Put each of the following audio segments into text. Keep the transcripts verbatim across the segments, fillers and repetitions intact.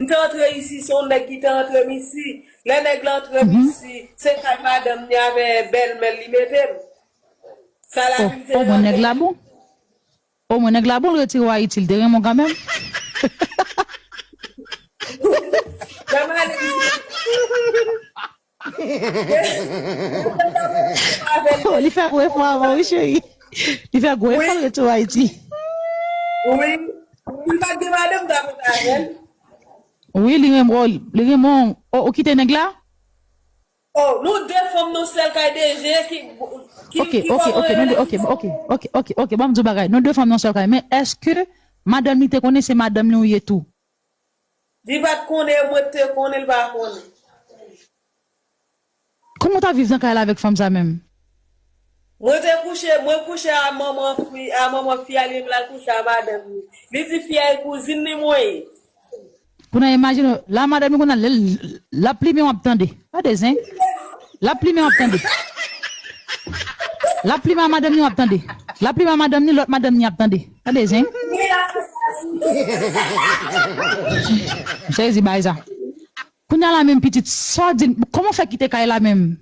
M te antre isi, se yon nèg ki te antre m isi. Lè nèg la antre m isi, se kay madanm ni avè bèlmè l li mete m. Sa la vin te. Oh, oh, mwen nèg la bon. Oh, mwen nèg la bon, l retire w Ayiti, l te renmen w kanmenm. Lè m ale isi. Oh, li fè gwo efò avan, wi, cheri. Li fè gwo efò, l retire w Ayiti. Wi. Li pa t gen madanm, m ta konn avè l. Wi, li renmen w, li renmen w. Oh, ou kite nèg la? Oh, nou de fanm nan sèl kay de je ki, ki, ok, ki ok, ok, nou de, ok, ok, ok, ok, ok, ban m di w bagay. Nou de fanm nan sèl kay. Men èske madanm li te konnen se madanm li ou ye tou? Li pa t konnen, mwen te konnen, li pa konnen. Kòman w t ap viv nan kay la avèk fanm sa menm? Mwen te kouche, mwen kouche a manman fi, a manman fi a, li menm l al kouche a madanm li. Li di fi a e kouzin li mwen ye. Kounye a imajine w, la madanm li kounye a, l, l ap plimen w ap tande. Gade zen. L ap plimen w ap tande. L ap plimen a madanm li w ap tande. L ap plimen a madanm li, lòt madanm li ap tande. Gade zen. M sezi bay sa. Kounye a la menm pitit, sa w di, kòman w fè kite kay la menm?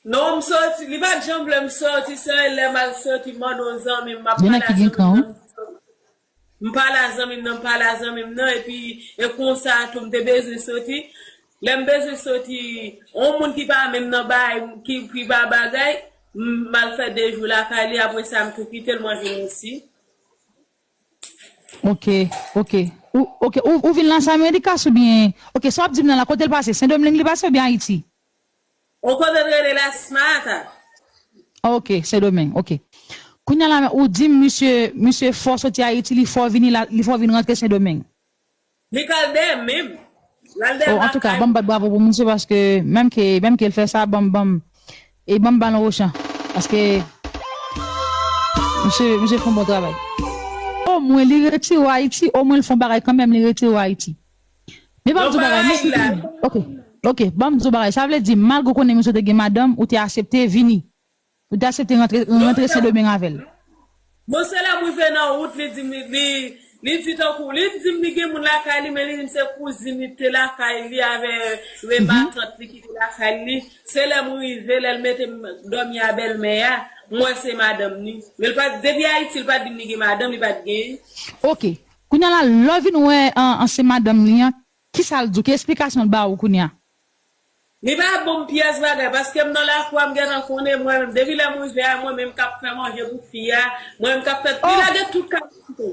Non, m soti, li pa t janm vle m soti, se lè m al soti, m mande yon zanmi m, m ap pale a zanmi m nan. M pale a zanmi m nan, m pale a zanmi m nan, epi e konsa tou m te bezwen soti. Lè m bezwen soti, yon moun ki pa menm nan bay, ki, ki pa bagay, m, m al fè de jou lakay li, apre sa m tou kite l, mwen vin isi. Ok, ok. Ou, ok, ou, ou vin Las Américas oubyen, ok, sa w ap di m nan la, kote l pase? Sendomeng li pase oubyen Ayiti? On kote l rele Las Mata. Ok, Sendomeng, ok. Kounye a la, ou di m misye, misye fè w soti Ayiti, li fè w vini la, li fè w vin rantre Sendomeng. Li kal dèyè m menm. L al dèyè m. Oh, antouka, ban m bat bravo pou misye paske menm ke, menm ke l fè sa, ban m, ban m, e ban m balon Ochan. Paske misye, misye fè yon bon travay. Omwen li retire w Ayiti, omwen l fè yon bagay kanmenm, li retire w Ayiti. Men ban m di w bagay, men si, ok, ok, ban m di w bagay. Sa vle di, malgre w konnen misye te gen madanm, ou te aksepte vini. Ou te aksepte rantre, rantre Sendomeng avè l. Bon, se lè m rive nan wout, li di m, li, li, li di tankou, li di m li gen moun lakay li, men li di m se kouzin li te lakay li avè, avè matant li ki te lakay li. Se lè m rive, lè l mete m dòmi a bèlmè a, m wè se madanm li. Men l pa, depi Ayiti, l pa t di m li gen madanm, li pa t gen. Ok. Kounye a la, lè w vin wè an, ansyen madanm li an, kisa l di w? Ki esplikasyon l ba ou kounye a? Li pa ban m pyès bagay, paske m nan lakou a, m gentan konnen mwen menm. Depi lè m rive a, mwen menm k ap fè manje pou fi a, mwen menm k ap fè, li lage tout kalite.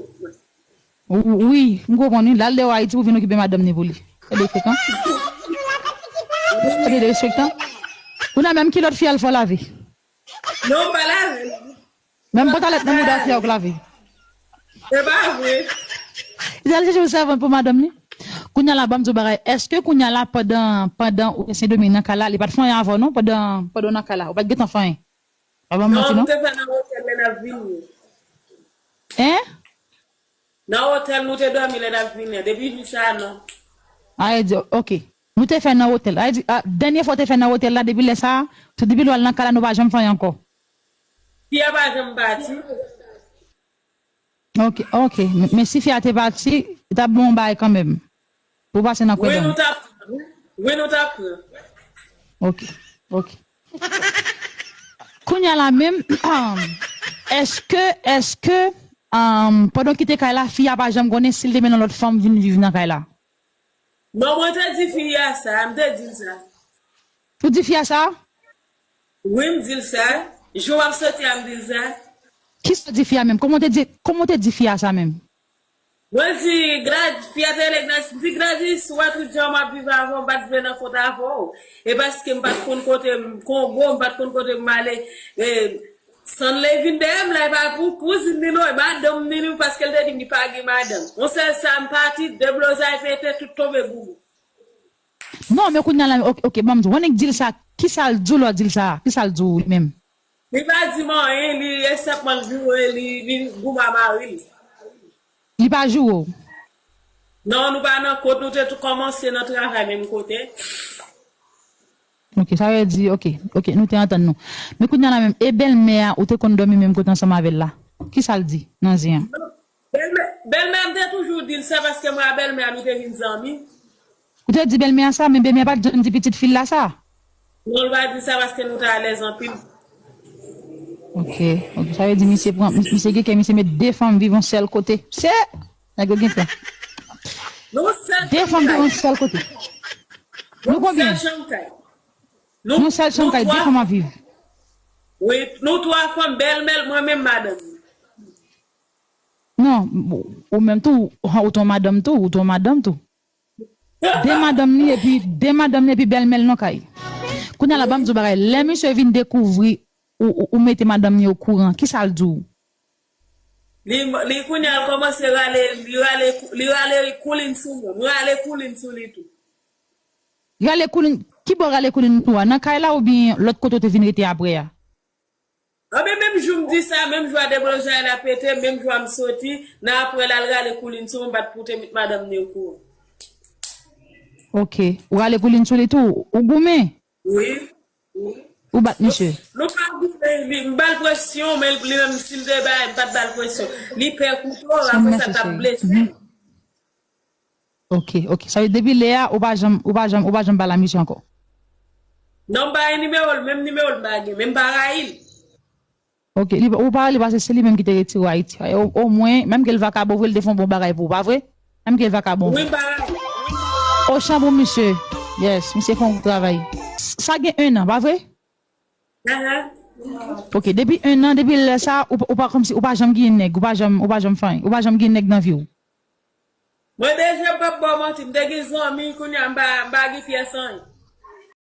Wi, m konprann wi. L al deyò Ayiti pou vin okipe madanm ni pou li. Gade frekan. Gade derespektan. Kounye a menm ki lòt fi a l fè w lave? Non, m pa lave l. Menm pantalèt nan mouda fi a w k lave. Se pa vre. Li al chèche yon sèvant pou madanm li. Kounye a la, ban m di w bagay. Èske kounye a la, pandan, pandan ou te Sendomeng nan kay la, li pa t fè anyen avè w non, pandan, pandan w nan kay la? Ou pa t gentan fè anyen? Pa ban m manti non. Non, m te fè nan otèl lè n ap vini. Hein? Nan otèl nou te dòmi lè n ap vini an. Depi jou sa a, non. A, e di, ok. Nou te fè nan otèl. A, e di, a, dènye fwa w te fè nan otèl la, depi lè sa a, depi lè w al nan kay la, nou pa janm fè anyen ankò. Fi a pa janm pati. Ok, ok. Men, men si fi a te pati, li t ap bon bagay kanmenm. Pou pase nan kwè dòmi. Wi, nou t ap pran. Wi, nou t ap pran. Ok, ok. Kounye a la menm, èske, èske, um, pandan w kite kay la, fi a pa janm konnen si l te mennen yon lòt fanm vin viv nan kay la? Non, mwen te di fi a sa, m te di l sa. Ou di fi a sa? Wi, m di l sa. Jou w ap soti a, m di l sa. Kisa w di fi a menm? Kòman w te di, kòman w te di fi a sa menm? Mwen di, Glad-, fi a te rele Gladys, m di, Gladys, ou wè tout jan m ap viv avè w, m pa t vle nan kont avè w. E paske m pa t konn kote m, Kongo, m pa t konn kote m ale. E, Sanley vin dèyè m la, e pa pou kouzin li non, e madanm li, li, paske l te di m li pa gen madanm. Yon sèl sa, m pati, deblozay pete, tout tonbe gougou. Non, men kounye a la, ok, ok, ban m di w, wè nèg di l sa, kisa l di w lè w di l sa? Kisa l di w li menm? Li pa di m anyen, li sèlman l joure, li, li goumen a mari l. Li pa joure w? Non, nou pa nan kont, nou te tou kòmanse nan travay menm kote. Ok, sa vle di, ok, ok, nou te antann nou. Men kounye a la menm, e bèlmè a, ou te konn dòmi menm kote ansanm avè l la? Kisa l di nan zen an? Bèlmè, Bèlmè m te toujou di l sa paske mwen a bèlmè a nou te vin zanmi. Ou te di bèlmè a sa, men bèlmè a pa t janm di pitit fi l la sa. Non, l pa di sa paske nou te alèz anpil. Ok, ok. Sa vle di misye pran, misye gen kè, misye met de fanm viv yon sèl kote. Se nèg yo gen kè. Nou sèl De fanm viv yon sèl kote. Nou konbyen? Sèl chanm kay. Nou sèl chanm kay, de fanm ap viv. Wi, nou twa fanm, bèlmè l, mwen menm madanm. Non, ou menm tou, ou ton madanm tou, ou ton madanm tou. De madanm li epi de madanm li epi bèlmè l nan kay. Kounye a la ban m di w bagay, lè misye vin dekouvri ou, ou, ou mete madanm li okouran, kisa l di w? Li, li kounye a l kòmanse rale, li rale, li rale koulin sou mwen. Mwen rale koulin sou li tou. Rale koulin, ki bò rale koulin sou a? Nan kay la oubyen lòt kote w te vin rete apre a? Anben menm jou m di sa, menm jou a deblozay la pete, menm jou a m soti, nan apre la l rale koulin sou mwen, m pa t pou te met madanm ni okouran. Ok, ou rale koulin sou li tou, ou goumen? Wi. Ou bat misye? Nou pa goumen, li, m ba l presyon, men li menm si l te bay, m pa t ba l presyon. Li pè kouto, apre sa t ap blese. Ok, ok. Sa vle depi lè a, ou pa janm, ou pa janm, ou pa janm pale a misye ankò? Non, m pa gen nimewo l, menm nimewo l m pa gen, men m pa rayi l. Ok, li, ou pa rayi l paske se li menm ki te retire w Ayiti. O, omwen, menm ke l vakabon vre, l te fè yon bon bagay pou ou, pa vre? Menm ke l vakabon. Wi, m pa rayi l. Ochan pou misye. Yes, misye fè yon travay. Sa gen en an, pa vre? Ok, depi en an, depi lè sa, ou, ou pa kòmsi, ou pa janm gen nèg, ou pa janm, ou pa janm fè anyen, ou pa janm gen nèg nan vi w. Mwen deja m p ap ba w manti, m te gen zanmi, kounye a m pa, m pa gen pyès anyen.